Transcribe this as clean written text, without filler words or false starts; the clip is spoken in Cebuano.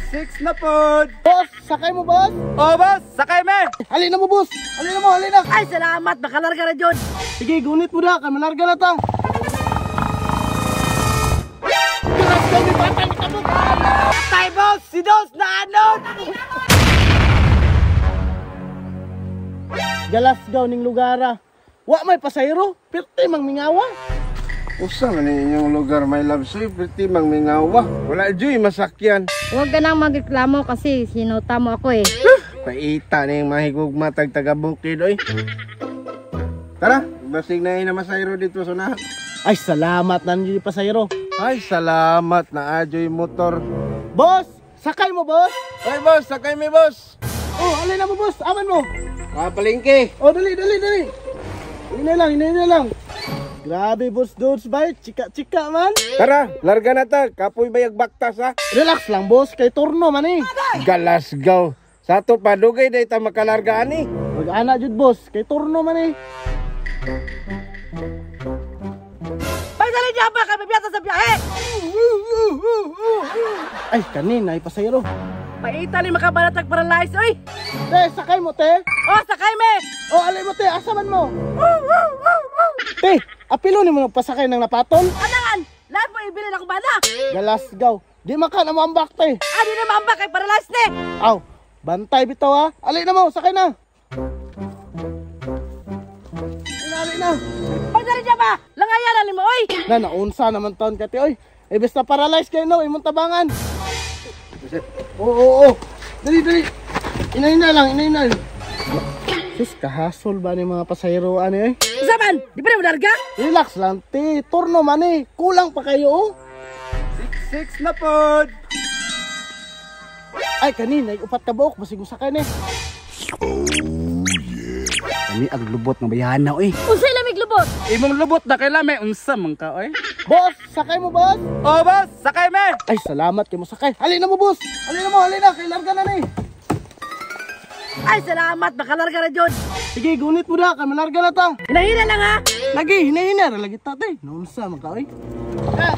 6-6 na pod. Boss, sakay mo, boss. Oh, boss, sakay me. Halina mo, boss. Halina mo, halina. Ay, salamat. Makalarga na jud. Sige, gunit mo na. Kay malarga na ta. Grabe ni bata ni kabog. Tay, boss, si Dos na anod. Galasgaw ning lugara. Wa may pasayro, pirti mang mingawa. Usa man ni inyong lugar, my love. Soy pretty mang mingawa. Wala joy masakyan. Huwag ka nang magreklamo kasi sinuta mo ako eh. Paita ni mahigugma tag taga bukid oy. Tara, basig na ina masayro dito sa unahan. Ay, salamat na ninyo pasayro. Ay, salamat na adyoy motor. Boss, sakay mo, boss. Ay, boss, sakay mi, boss. Oh, alin na mo, boss. Aman mo. Ah, palengke. Oh, dali, dali, dali. Hinay lang, hinay na lang. Grabe, boss dudes, bay. Chika-chika, man. Tara, larga na ta. Kapoy bayag baktas ha. Relax lang, boss. Kay turno, man eh. Galasgaw. Sa ato pa dugay day ta makalarga ani. Mag-ana jud, boss. Kay turno, man eh. Pagdali niya ba kay bibiyata sa biyahe? Ay, kanina ay pasayro. Paita ni makabalatag paralyze oy. Te, sakay mo, te. Oh, sakay me. Oh, alay mo, te. Asa man mo? Te, apilo ni mo nagpasakay ng napatol. Anangan, lahat mo ibilin ako bana. Galasgaw. Di maka na mo ambak, te. Adi na maamba kay paralyze ni. Aw, bantay bitaw ha. Alay na mo, sakay na. Alay na, alay na. Pagdali niya ba? Langayan na nimo oy. Na, naunsa naman taon ka, te, oy. Eh, basta paralyze kayo, no? Imong tabangan. Oo, oo, oo. Dali, dali. Inay na lang, inay na. Sus, kahasol ba ni mga pasahero, ano eh? Usa man, di pa na mo larga? Relax lang, te. Turno man eh. Kulang pa kayo, oh. 6-6 na pod. Ay, kanina, upat ka buok. Basig mo sakay na eh. Kami ang lubot ng bayana oy. Unsay lamig lubot? Imong lubot na kay lami unsa man ka oy. Boss, sakay mo, boss. Oh, boss, sakay me. Ay, salamat kay mo sakay. Halina mo, boss. Halina mo, halina. Kay larga na ni. Ay, salamat. Makalarga na jud. Sige, gunit mo na. Kay malarga na ta. Hinahina lang ha. Lagi, hinahina. Lagi ta, te. Naunsa man ka, oy. Eh,